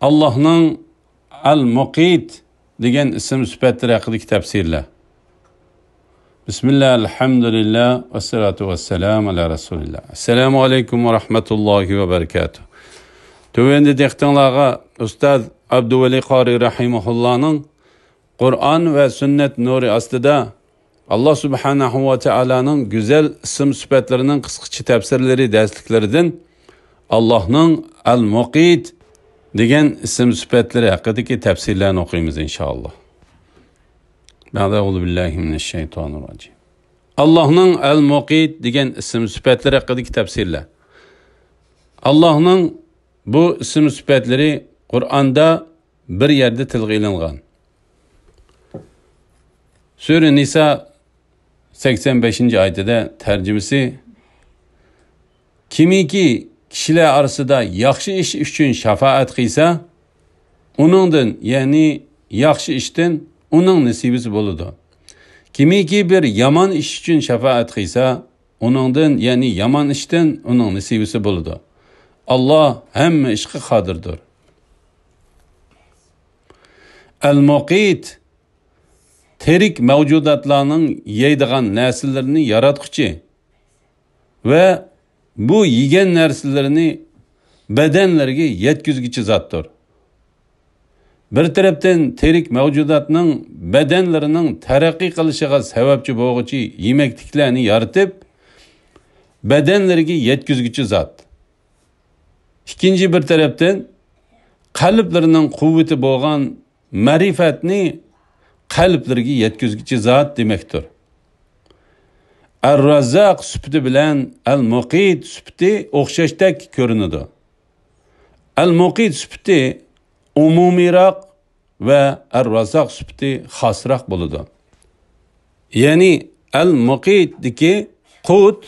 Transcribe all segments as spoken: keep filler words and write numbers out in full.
ئاللاھنىڭ ئەل-مۇقىت دېگەن ئىسىم سۈپەتلىرى ھەققىدىكى تەپسىرلەر. بىسمىللا، ئەلھەمدۇلىللا، ۋەسسالاتۇ ۋەسسالامۇ ئەلا رەسۇلىللا. ئەسسالامۇ ئەلەيكۇم ۋە رەھمەتۇللاھى ۋە بەرىكاتۇھ. تۆۋەندە دىققىتىڭلارغا ئۇستاز ئابدۇۋەلى قارى رەھىمەھۇللانىڭ قۇرئان ۋە سۈننەت نۇرى ئاستىدا ئاللا سۇبھانەھۇ ۋە تائالانىڭ گۈزەل ئىسىم سۈپەتلىرىنىڭ قىسقىچە تەپسىرلىرى دەرسلىكلىرىدىن ئاللاھنىڭ ئەل-مۇقىت دېگەن ئىسىم سۈپەتلىرى ھەققىدىكى تەپسىرلەرنى ئوقۇيمىز، ئىنشائاللا. بەئدە، ئەئۇزۇ بىللاھى مىنەششەيتانىررەجىم. ئاللاھنىڭ ئەل-مۇقىت دېگەن ئىسىم سۈپەتلىرى ھەققىدىكى تەپسىرلەر. ئاللاھنىڭ بۇ ئىسىم سۈپەتلىرى قۇرئاندا بىر يەردە تىلغا ئېلىنغان. سۈرە نىسا سەكسەن بەشىنچى ئايىتىدە تەرجىمىسى، كىمكى كىشىلەر ئارىسىدا ياخشى ئىش ئۈچۈن شاپائەت قىلسا، ئۇنىڭدىن، يەنى ياخشى ئىشتىن ئۇنىڭ نېسىۋىسى بولىدۇ. كىمكى بىر يامان ئىش ئۈچۈن شاپائەت قىلسا، ئۇنىڭدىن، يەنى يامان ئىشتىن ئۇنىڭ نېسىۋىسى بولىدۇ. ئاللا ھەممە ئىشقا قادىردۇر. ئەل-مۇقىت، تىرىك مەۋجۇداتلارنىڭ يەيدىغان نەرسىلىرىنى ياراتقۇچى ۋە بۇ يېگەن نەرسىلىرىنى بەدەنلىرىگە يەتكۈزگۈچى زاتتۇر. بىر تەرەپتىن تىرىك مەۋجۇداتنىڭ بەدەنلىرىنىڭ تەرەققىي قىلىشىغا سەۋەبچى بولغۇچى يېمەكلىكلەرنى يارىتىپ، بەدەنلىرىگە يەتكۈزگۈچى زات. ئىككىنچى بىر تەرەپتىن، قەلبلىرىنىڭ قۇۋۋىتى بولغان مەرىپەتنى قەلبلىرىگە يەتكۈزگۈچى زات دېمەكتۇر. ئەر-راززاق سۈپىتى بىلەن ئەل-مۇقىت سۈپىتى ئوخشاشتەك كۆرۈنىدۇ. ئەل-مۇقىت سۈپىتى ئومۇمىيراق ۋە ئەر-راززاق سۈپىتى خاسراق بولىدۇ. يەنى ئەل-مۇقىتتىكى قۇت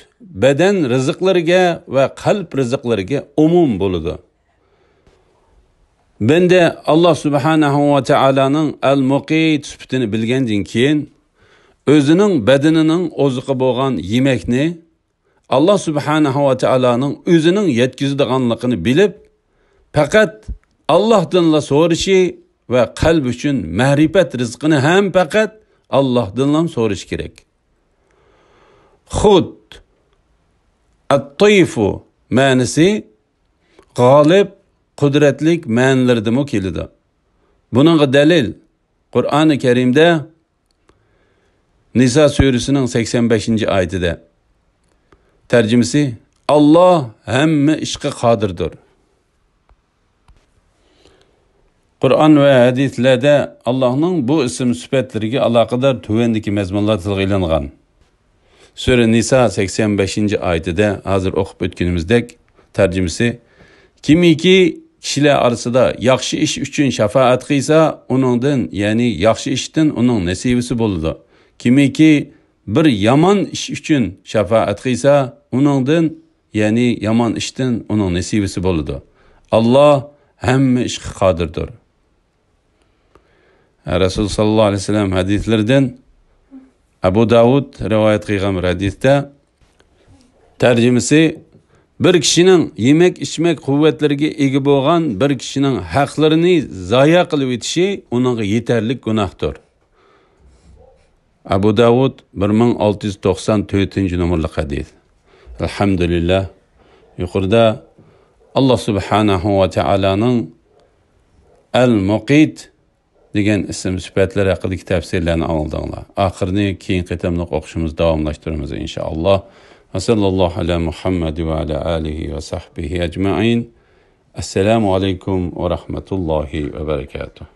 بەدەن رىزىقلىرىگە ۋە قەلب رىزىقلىرىگە ئومۇم بولىدۇ. بەندە ئاللا سۇبھانەھۇ ۋە تائالانىڭ ئەل-مۇقىت سۈپىتىنى بىلگەندىن كېيىن، ئۆزىنىڭ بەدىنىنىڭ ئوزۇقى بولغان يېمەكنى ئاللا سۇبھانەھۇ ۋە تائالانىڭ ئۆزىنىڭ يەتكۈزىدىغانلىقىنى بىلىپ، پەقەت ئاللاھتىنلا سورىشى ۋە قەلب ئۈچۈن مەرىپەت رىزقىنى ھەم پەقەت ئاللاھتىنلا سورىشى كېرەك. خۇت، ئەت-تىيفۇ مەنىسى غالىب، قۇدرەتلىك مەنىلىرىدىمۇ كېلىدۇ. بۇنىڭغا دەلىل، قۇرئانى كەرىمدە نىسا سۈرىسىنىڭ سەكسەن بەشىنچى ئايىتىدە، تەرجىمىسى، ئاللا ھەممە ئىشقا قادىردۇر. قۇرئان ۋە ھەدىسلەردە ئاللاھنىڭ بۇ ئىسىم سۈپەتلىرىگە ئالاقىدار تۆۋەندىكى مەزمۇنلار تىلغا ئېلىنغان. سۈرە نىسا سەكسەن بەشىنچى ئايىتىدە ھازىر ئوقۇپ ئۆتكىنىمىزدەك تەرجىمىسى، كىمكى كىشىلەر ئارىسىدا ياخشى ئىش ئۈچۈن شاپائەت قىلسا، ئۇنىڭدىن، يەنى ياخشى ئىشتىن ئۇنىڭ نېسىۋىسى بولىدۇ. كىمكى بىر يامان ئىش ئۈچۈن شاپائەت قىلسا، ئۇنىڭدىن، يەنى يامان ئىشتىن ئۇنىڭ نېسىۋىسى بولىدۇ. ئاللا ھەممە ئىشقا قادىردۇر. رەسۇل ساللاللاھۇ ئەلەيھى ۋەسەللەم ھەدىسلىرىدىن، ئەبۇ داۋۇد رىۋايەت قىلغان بىر ھەدىستە، تەرجىمىسى، بىر كىشىنىڭ يېمەك-ئىچمەك قۇۋۋەتلىرىگە ئىگە بولغان بىر كىشىنىڭ ھەقلىرىنى زايە قىلىۋېتىشى ئۇنىڭغا يېتەرلىك گۇناھتۇر. ئەبۇ داۋۇد، بىر مىڭ ئالتە يۈز توقسان تۆتىنچى نومۇرلۇق ھەدىس. ئەلھەمدۇلىللا. يۇقىرىدا ئاللا سۇبھانەھۇ ۋە تائالانىڭ ئەل-مۇقىت دېگەن ئىسىم سۈپەتلىرى ھەققىدىكى تەپسىرلەرنى ئاڭلىدىڭلار. ئاخىرىنى كېيىنكى قېتىملىق ئوقۇشىمىزدا داۋاملاشتۇرىمىز، ئىنشائاللا. ۋە ساللاللاھۇ ئەلا مۇھەممەد ۋە ئەلا ئالىھى ۋە سەھبىھى ئەجمەئىن. ئەسسالامۇ ئەلەيكۇم ۋە رەھمەتۇللاھى ۋە بەرەكاتۇھ.